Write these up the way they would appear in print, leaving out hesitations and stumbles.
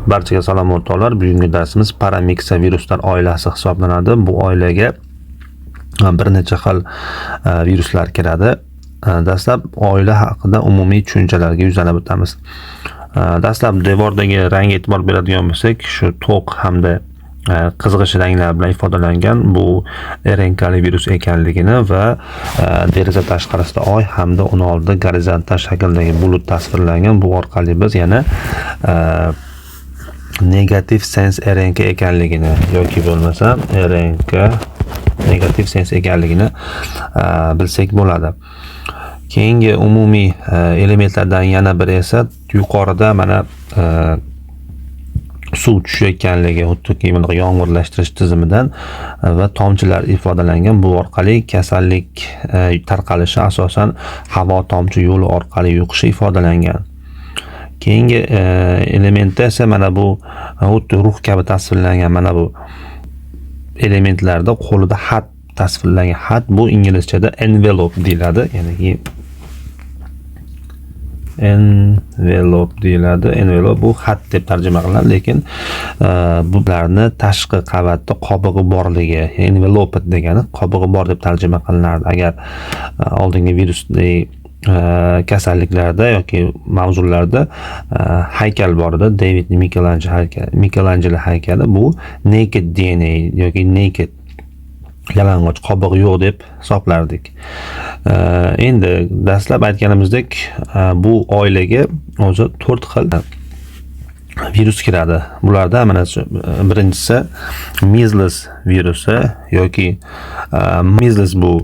Barchaga salom, o'rtoqlar. Bugungi darsimiz paramiksoviruslar oilasi hisoblanadi. Bu oilaga bir necha xil viruslar kiradi. Dastlab oila haqida umumiy tushunchalarga yuzlanib o'tamiz. Dastlab devordagi rangga e'tibor beradigan bo'lsak, shu to'q hamda qizg'ish ranglar bilan ifodalangan, bu RNKli virus ekanligini va deraza tashqarisida oy hamda uni oldida gorizontal shakldagi bulut tasvirlangan. Bu orqali biz yana negative sense RNK ekanligini yoki bo'lmasa RNK negative sense ekanligini bilsak bo'ladi. Keyingi umumiy elementlardan yana biri esa yuqorida mana suv tushayotganligi, xuddiki bunaqa yomg'irlashtirish tizimidan va tomchilar ifodalangan. Bu orqali kasallik tarqalishi asosan havo tomchi yo'li orqali yuqishi ifodalangan. Keyingi elementda esa mana bu xuddi ruh kabi tasvirlangan mana bu elementlarda qo'lida xat tasvirlangan. Xat bu inglizchada envelope deyiladi, ya'ni envelope deyiladi. Envelope bu xat deb tarjima qilinadi, lekin bularni tashqi qavatda qobig'i borligi, enveloped degani qobig'i bor deb tarjima qilinardi. Agar oldingi virusli kasalliklarda yoki mavzularda haykal bor edi, David Michelangelo haykali. Michelangelo haykali bu naked DNA yoki naked, yalang'och, qobig'i yo'q deb hisoblardik. Endi dastlab aytganimizdek, bu oilaga o'zi to'rt xil virus kiradi. Bularda mana shu birinchisi measles virusi yoki measles, bu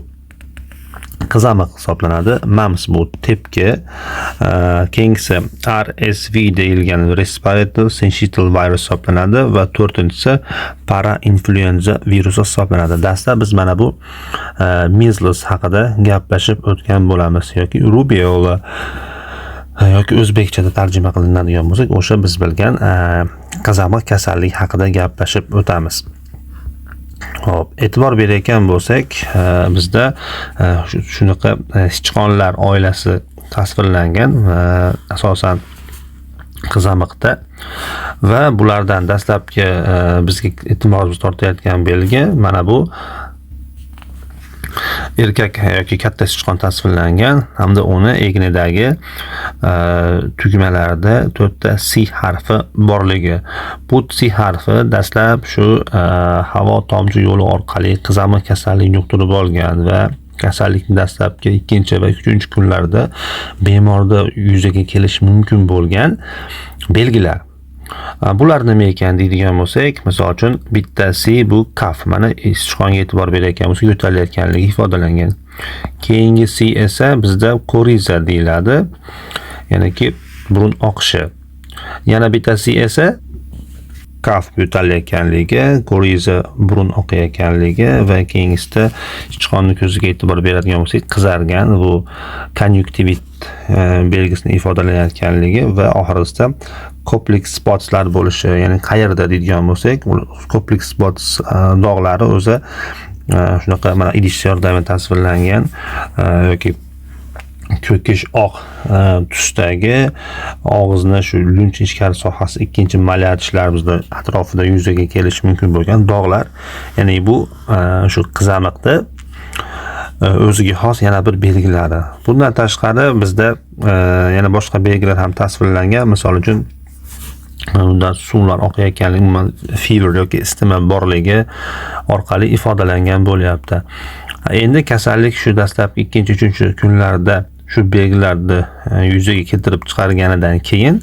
qizamiq hisoblanadi. Mumps bu tepki. Keyingisi RSV deyilgan respiratory syncytial virus hisoblanadi va to'rtinchisi parainfluenza virusi hisoblanadi. Dastlab biz mana bu measles haqida gaplashib o'tgan bo'lamiz yoki rubeola yoki o'zbekchada tarjima qilinadigan bo'lsak, o'sha biz bilgan qizamiq kasalligi haqida gaplashib o'tamiz. Xo'p, e'tibor berayotgan bo'lsak, bizda shunaqa sichqonlar oilasi tasvirlangan, asosan qizamiqda va bulardan dastlabki bizga e'tiborimizni tortayotgan belgi mana bu erkak yoki katta sichqon tasvirlangan hamda uni egnidagi tugmalarida to'rtta C harfi borligi. Bu C harfi dastlab shu havo tomchi yo'li orqali qizamiq kasalligini yuqtirib olgan va kasallikni dastlabki ikkinchi va uchinchi kunlarda bemorda yuzaga kelishi mumkin bo'lgan belgilar. Bular nima ekan deydigan bo'lsak, misol uchun bitta C bu cough. Mana sichqonga e'tibor berayotgan bo'lsak, yo'tallayotganligi ifodalangan. Keyingi C esa bizda coryza deyiladi. Ya'niki burun oqishi. Yana bitta C esa cough, yo'tallayotganligi, coryza, burun oqayotganligi va keyingisida sichqonni ko'ziga e'tibor beradigan bo'lsak, qizargan, bu konyuktivit belgisini ifodalayotganligi va oxirisida Koplik spotslar bo'lishi, ya'ni qayerda deydigan bo'lsak, Koplik spots dog'lari o'zi shunaqa mana idish yordamida tasvirlangan yoki ko'kish oq tusdagi og'izni shu lunch ichkari sohasi, ikkinchi molyar tishlarimizda atrofida yuzaga kelishi mumkin bo'lgan dog'lar. Ya'ni bu shu qizamiqda o'ziga xos yana bir belgilari. Bundan tashqari bizda yana boshqa belgilar ham tasvirlangan. Misol uchun, undan suvlar oqayotganligi, umuman fever yoki isitma borligi orqali ifodalangan bo'lyapti. Endi kasallik shu dastlabki ikkinchi, uchinchi kunlarda shu belgilarni yuzaga keltirib chiqarganidan keyin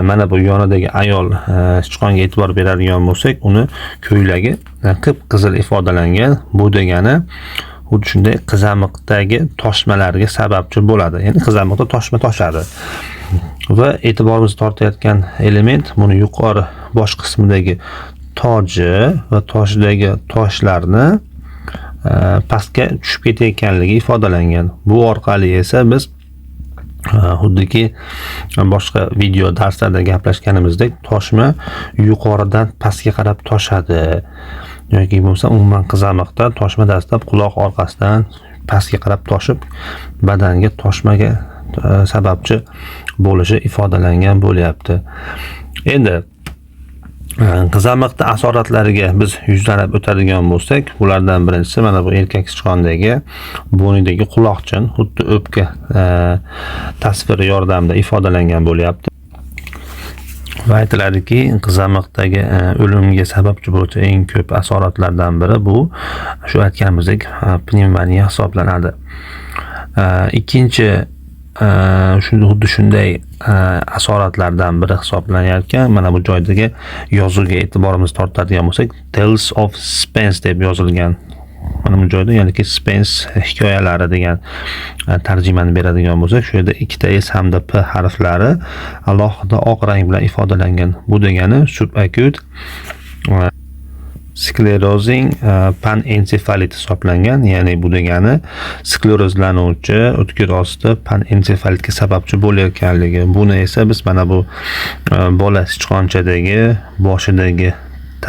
mana bu yonidagi ayol sichqonga e'tibor beradigan bo'lsak, uni ko'ylagi qip qizil ifodalangan. Bu degani xuddi shunday qizamiqdagi toshmalarga sababchi bo'ladi, ya'ni qizamiqda toshma toshadi. Va e'tiborimizni tortayotgan element buni yuqori bosh qismidagi toji va toshdagi toshlarni pastga tushib ketayotganligi ifodalangan. Bu orqali esa biz xuddiki boshqa video darslarda gaplashganimizdek, toshma yuqoridan pastga qarab toshadi yoki bo'lmasa umuman qizamiqda toshma dastlab quloq orqasidan pastga qarab toshib, badanga toshmaga sababchi bo'lishi ifodalangan bo'lyapti. Endi qizamiqni asoratlariga biz yuzlanib o'tadigan bo'lsak, bulardan birinchisi mana bu erkak sichqondagi bo'ynidagi quloqchin, xuddi o'pka tasviri yordamida ifodalangan bo'lyapti. Va aytiladiki, qizamiqdagi o'limga sababchi bo'luvchi eng ko'p asoratlardan biri bu shu aytganimizdek pnevmoniya hisoblanadi. Ikkinchi xuddi shunday asoratlardan biri hisoblanayotgan mana bu joydagi yozuvga e'tiborimizni tortadigan bo'lsak, Tales of Spence deb yozilgan mana bu joyda, ya'niki Spence hikoyalari degan tarjimani beradigan bo'lsak, shu yerda ikkita S hamda P harflari alohida oq rang bilan ifodalangan. Bu degani subacute sklerozing panensefalit hisoblangan, ya'ni bu degani sklerozlanuvchi o'tkir osti panensefalitga sababchi bo'layotganligi. Buni esa biz mana bu bola sichqonchadagi boshidagi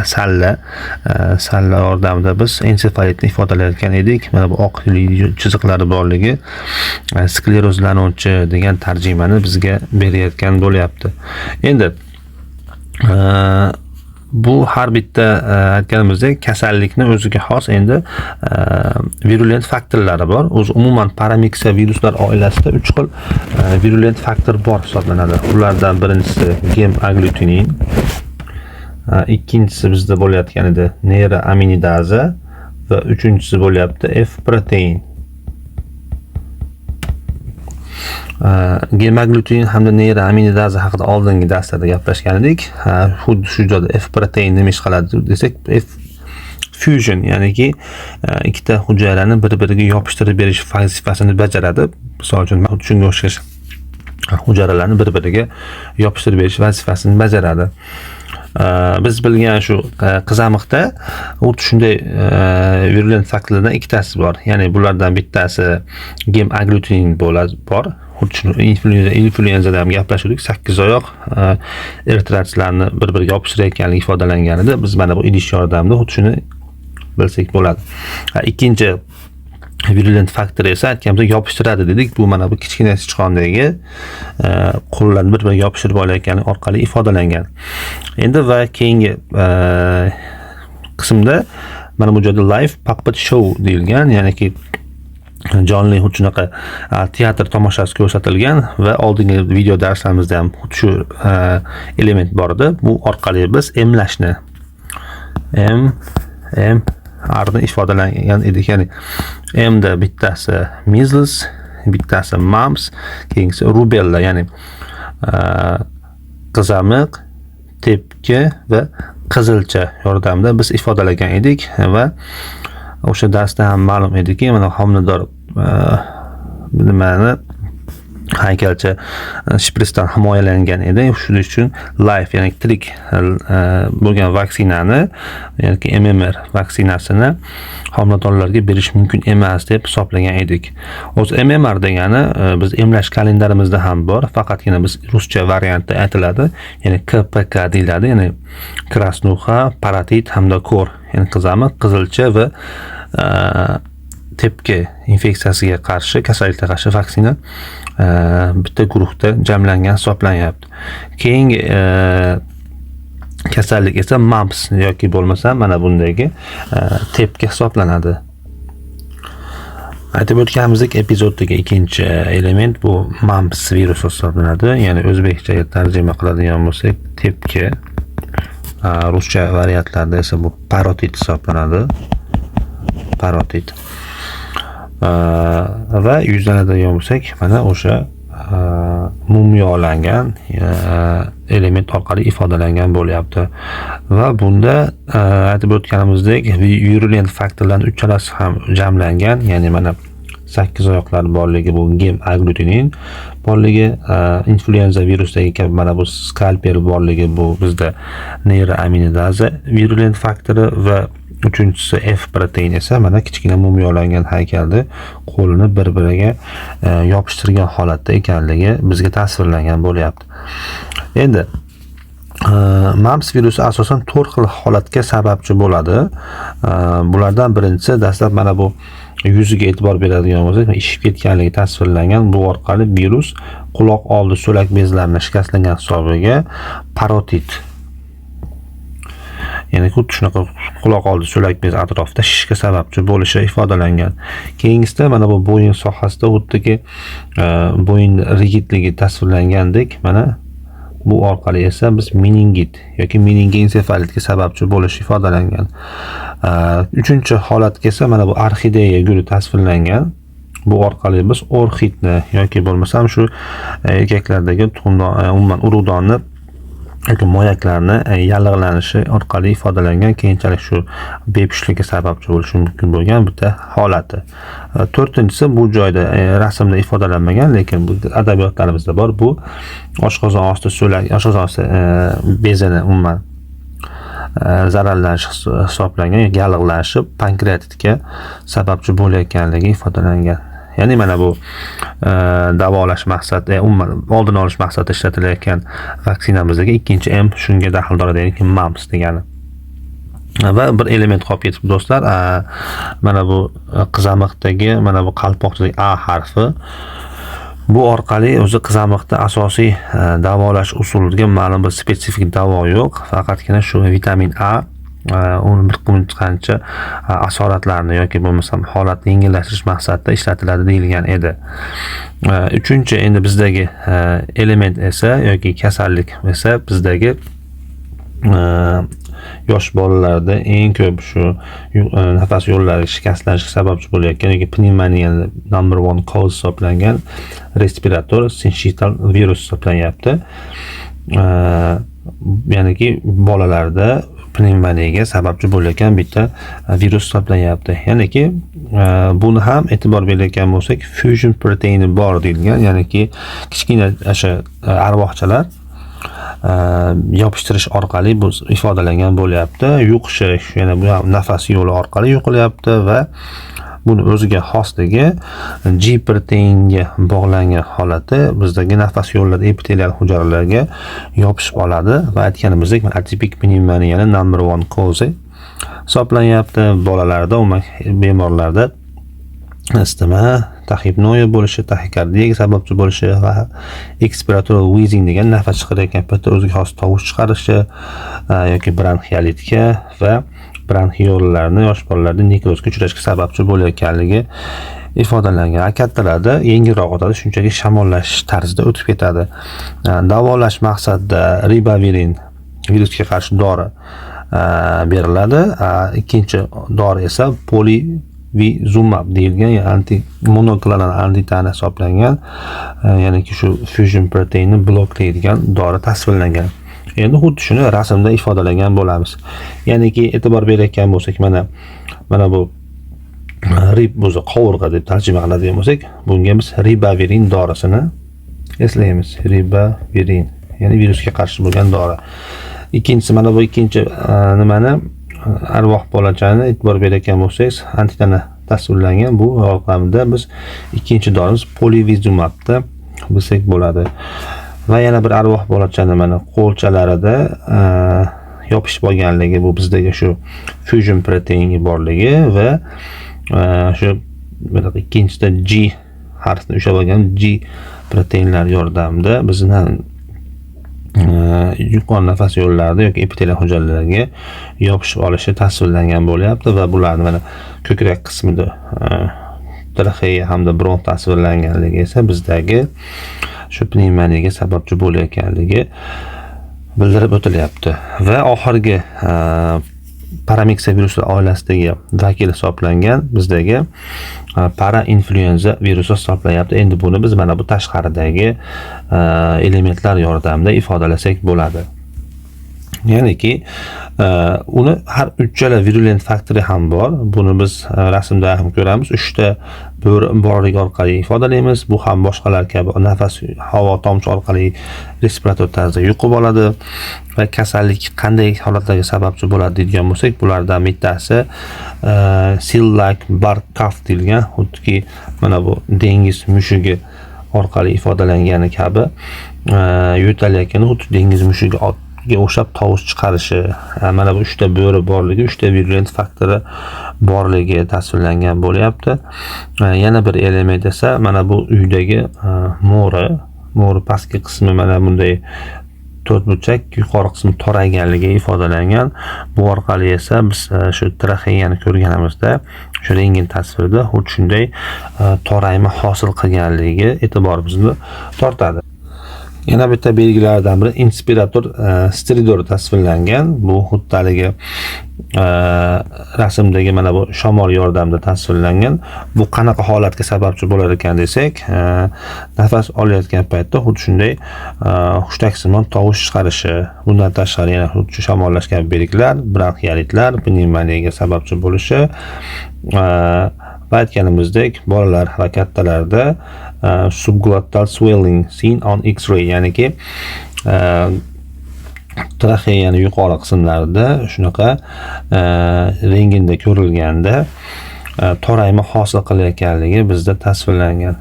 salla yordamida biz ensefalitni ifodalayotgan edik. Mana bu oq chiziqlari borligi sklerozlanuvchi degan tarjimani bizga berayotgan bo'lyapti. Endi bu har bitta aytganimizdek kasallikni o'ziga xos endi virulent faktorlari bor. O'zi umuman paramiksa viruslar oilasida 3 xil virulent faktor bor hisoblanadi. Ulardan birinchisi gemaglutinin, ikkinchisi bizda bo'layotgan edi neyroaminidaza va uchinchisi bo'lyapti F protein. Gemaglutinin hamda neyroaminidaza haqida oldingi darslarda gaplashgan edik. Xuddi shu joyda F protein nima ish qiladi desak, F fusion, ya'niki ikkita hujayrani bir-biriga yopishtirib berish vazifasini bajaradi. Misol uchun, xuddi shunga o'xshash hujayralarni bir-biriga yopishtirib berish vazifasini bajaradi. Biz bilgan shu qizamiqda xuddi shunday virulent faktorlardan ikkitasi bor. Ya'ni bulardan bittasi gemaglutinin bo'ladi, bor. Xuddi shuni inflyuenzada ham gaplashdik. 8 oyoq eritrotitlarni bir-biriga yopishtirayotganligi ifodalangan edi. Biz mana bu idish yordamida xuddi shuni bilsak bo'ladi. Ikkinchi virulent faktor esa aytganimizdek yopishtiradi dedik. Bu mana bu kichkina sichqondagi qo'llarni bir-biriga yopishtirib olayotgani orqali ifodalangan. Endi va keyingi qismda mana bu joyda live puppet show deyilgan, ya'niki jonli xuddi shunaqa teatr tomoshasi ko'rsatilgan va oldingi video darslarimizda ham xuddi shu element bor edi. Bu orqali biz emlashni M, M, R ni ifodalangan edik. Ya'ni M da bittasi measles, bittasi mumps, keyingisi rubella, ya'ni qizamiq, tepki va qizilcha yordamida biz ifodalagan edik va o'sha darsda ham ma'lum ediki, mana homilador nimani haykalcha shprisdan himoyalangan edi. Shuning uchun live, ya'ni tirik bo'lgan vaksinani, ya'ni MMR vaksinasini homiladorlarga berish mumkin emas deb hisoblagan edik. O'zi MMR degani biz emlash kalendarimizda ham bor, faqatgina biz ruscha variantda aytiladi, ya'ni KPK deyiladi, ya'ni krasnuxa, parotit hamda kor, ya'ni qizamiq, qizilcha va tepki infeksiyasiga qarshi, kasallikka qarshi vaksina bitta guruhda jamlangan hisoblanyapti. Keyingi kasallik esa mumps yoki bo'lmasa mana bundagi tepki hisoblanadi. Aytib o'tganimizdek, epizoddagi ikkinchi element bu mumps virusi hisoblanadi. Ya'ni o'zbekchaga tarjima qiladigan bo'lsak, tepki, ruscha variantlarda esa bu parotit hisoblanadi. Parotit. Va yuzlanadigan bo'lsak, mana o'sha mumiyolangan element orqali ifodalangan bo'lyapti. Va bunda aytib o'tganimizdek, virulent faktorlarning uchalasi ham jamlangan, ya'ni mana 8 oyoqlar borligi, bu gem agglutinin borligi, inflyuenza virusidagi kabi mana bu skalpel borligi, bu bizda neyroaminidaza virulent faktori va uchinchisi F protein esa mana kichkina mumiyolangan haykalni qo'lini bir-biriga yopishtirgan holatda ekanligi bizga tasvirlangan bo'lyapti. Endi mumps virusi asosan 4 xil holatga sababchi bo'ladi. Bulardan birinchisi dastlab mana bu Yuziga e'tibor beradigan bo'lsak, shishib ketganligi tasvirlangan. Bu orqali virus quloq oldi so'lak bezlarini shikastlangan hisobiga parotit, ya'ni xuddi shunaqa quloq oldi so'lak bez atrofida shishga sababchi bo'lishi ifodalangan. Keyingisida mana bu bo'yin sohasida xuddiki bo'yin rigidligi tasvirlangandek, mana bu orqali esa biz meningit yoki meningoensefalitga sababchi bo'lishi ifodalangan. Uchinchi holatga esa mana bu orxideya guli tasvirlangan. Bu orqali biz orxitni yoki bo'lmasam shu erkaklardagi tuxumdon, umuman urug'donni yoki moyaklarni yallig'lanishi orqali ifodalangan, keyinchalik shu bepushtlikka sababchi bo'lishi mumkin bo'lgan bitta holati. To'rtinchisi bu joyda rasmda ifodalanmagan, lekin bu adabiyotlarimizda bor. Bu oshqozon osti so'lak, oshqozon osti bezini umuman zararlanishi hisoblangan yoki yallig'lanishi pankreatitga sababchi bo'layotganligi ifodalangan. Ya'ni mana bu davolash maqsadida, umuman oldini olish maqsadida ishlatilayotgan vaksinamizdagi ikkinchi M shunga daxldor edi, ya'ni mumps degani. Va bir element qolib ketibdi, do'stlar. Mana bu qizamiqdagi mana bu qalpoqchadagi A harfi, bu orqali o'zi qizamiqda asosiy davolash usuliga ma'lum bir spetsifik davo yo'q, faqatgina shu vitamin A uni bir qancha asoratlarni yoki bo'lmasam holatni yengillashtirish maqsadida ishlatiladi deyilgan edi. Uchinchi endi bizdagi element esa yoki kasallik esa bizdagi yosh bolalarda eng ko'p shu nafas yo'llari shikastlanishiga sababchi bo'layotgan yoki pnevmoniyani number one cause hisoblangan respirator sinsitial virus hisoblanyapti. Ya'niki bolalarda pnevmoniyaga sababchi bo'layotgan bitta virus hisoblanyapti. Ya'niki buni ham e'tibor berayotgan bo'lsak, fusion proteini bor deyilgan, ya'niki kichkina o'sha arvohchalar yopishtirish orqali bu ifodalangan bo'lyapti. Yuqishi yana bu ham nafas yo'li orqali yuqilyapti va buni o'ziga xosligi G proteinga bog'langan holati bizdagi nafas yo'llarida epitelial hujayralarga yopishib oladi va aytganimizdek, atipik pnevmoniyani number one cause hisoblanyapti. Bolalarda, umuman bemorlarda isitma, taxipnoya bo'lishi, taxikardiyaga sababchi bo'lishi va expiratory wheezing degan nafas chiqarayotgan paytda o'ziga xos tovush chiqarishi yoki bronxiolitga va bronxiollarni yosh bolalarda nekrozga uchrashga sababchi bo'layotganligi ifodalangan. Kattalarda yengilroq o'tadi, shunchaki shamollash tarzida o'tib ketadi. Davolash maqsadida ribavirin virusga qarshi dori beriladi. Ikkinchi dori esa palivizumab deyilgan anti monoklonal antitana hisoblangan, ya'niki shu fusion proteinni bloklaydigan dori tasvirlangan. Endi xuddi shuni rasmda ifodalagan bo'lamiz. Ya'niki e'tibor berayotgan bo'lsak, mana bu rib o'zi qovurg'a deb tarjima qiladigan bo'lsak, bunga biz ribavirin dorisini eslaymiz. Ribavirin, ya'ni virusga qarshi bo'lgan dori. Ikkinchisi, mana bu ikkinchi nimani, arvoh bolachani e'tibor berayotgan bo'lsangiz, antitana tasvirlangan. Bu yordamida biz ikkinchi dorimiz palivizumabni bilsak bo'ladi. Va yana bir arvoh bolachani mana qo'lchalarida yopishib olganligi, bu bizdagi shu fusion proteini borligi va shu ikkinchisida G harfini ushlab olgan G proteinlar yordamida bizni yuqori nafas yo'llarida yoki epitelial hujayralarga yopishib olishi tasvirlangan bo'lyapti va bularni mana ko'krak qismida traxeya hamda bronx tasvirlanganligi esa bizdagi shu pnevmoniyaga sababchi bo'layotganligi bildirib o'tilyapti. Va oxirgi paramiksoviruslar oilasidagi vakil hisoblangan bizdagi parainflyuenza virusi hisoblanyapti. Endi buni biz mana bu tashqaridagi elementlar yordamida ifodalasak bo'ladi. Ya'niki uni har uchala virulent faktori ham bor. Buni biz rasmda ham ko'ramiz. Uchta bo'ri borligi orqali ifodalaymiz. Bu ham boshqalar kabi nafas, havo tomchi orqali respirator tarzda yuqib oladi va kasallik qanday holatlarga sababchi bo'ladi deydigan bo'lsak, bulardan bittasi seal-like bark cough deyilgan, xuddiki mana bu dengiz mushugi orqali ifodalangani kabi yo'talayotganda xuddi dengiz mushugi o'xshab tovush chiqarishi, mana bu uchta bo'ri borligi, uchta virulent faktori borligi tasvirlangan bo'lyapti. Yana bir element esa mana bu uydagi mo'ri pastki qismi mana bunday to'rtburchak, yuqori qismi torayganligi ifodalangan. Bu orqali esa biz shu traxeyani ko'rganimizda shu rentgen tasvirida xuddi shunday torayma hosil qilganligi e'tiborimizni tortadi. Yana bitta belgilardan biri inspirator stridor tasvirlangan. Bu xuddi haligi rasmdagi mana bu shamol yordamida tasvirlangan. Bu qanaqa holatga sababchi bo'lar ekan desak, nafas olayotgan paytda xuddi shunday hushtaksimon tovush chiqarishi, bundan tashqari yana xuddi shu shamollash kabi belgilar, bronxiolitlar, pnevmoniyaga sababchi bo'lishi va aytganimizdek, bolalar va kattalarda subglottal swelling seen on X-ray, ya'niki traxeyani yuqori qismlarida shunaqa rentgenda ko'rilganda torayma hosil qilayotganligi bizda tasvirlangan.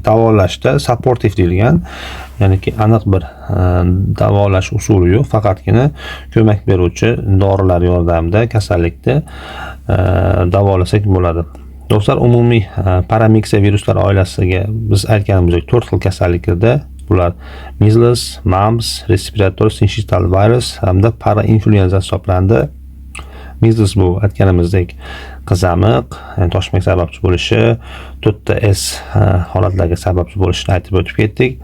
Davolashda supportive deyilgan, ya'niki aniq bir davolash usuli yo'q, faqatgina ko'mak beruvchi dorilar yordamida kasallikni davolasak bo'ladi. Do'stlar, umumiy paramiksa viruslar oilasiga biz aytganimizdek to'rt xil kasallik kirdi. Bular measles, mumps, respirator syncytial virus hamda parainflyuenza hisoblandi. Measles bu aytganimizdek qizamiq, ya'ni toshmaga sababchi bo'lishi, to'rtta S holatlarga sababchi bo'lishini aytib o'tib ketdik.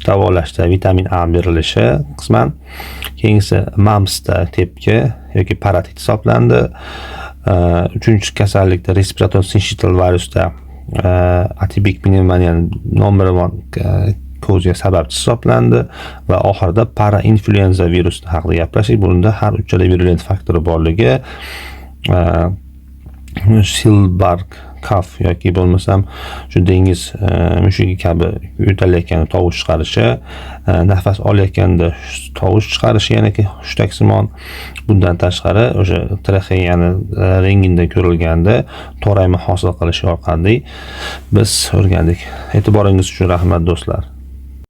Davolashda vitamin A berilishi qisman. Keyingisi mumpsda tepki yoki parotit hisoblandi. Uchinchi kasallikda respirator syncytial virusda atipik pnevmoniyani номер one cause ga sababchi hisoblandi va oxirida parainflyuenza virusi haqida gaplashdik. Bunda har uchala virulent faktori borligi, seal bark cough yoki bo'lmasam shu dengiz mushugi kabi yo'talayotganda tovush chiqarishi, nafas olayotganda tovush chiqarishi, ya'niki hushtaksimon. Bundan tashqari o'sha traxeyani rentgenda ko'rilganda torayma hosil qilishi orqali biz o'rgandik. E'tiboringiz uchun rahmat, do'stlar.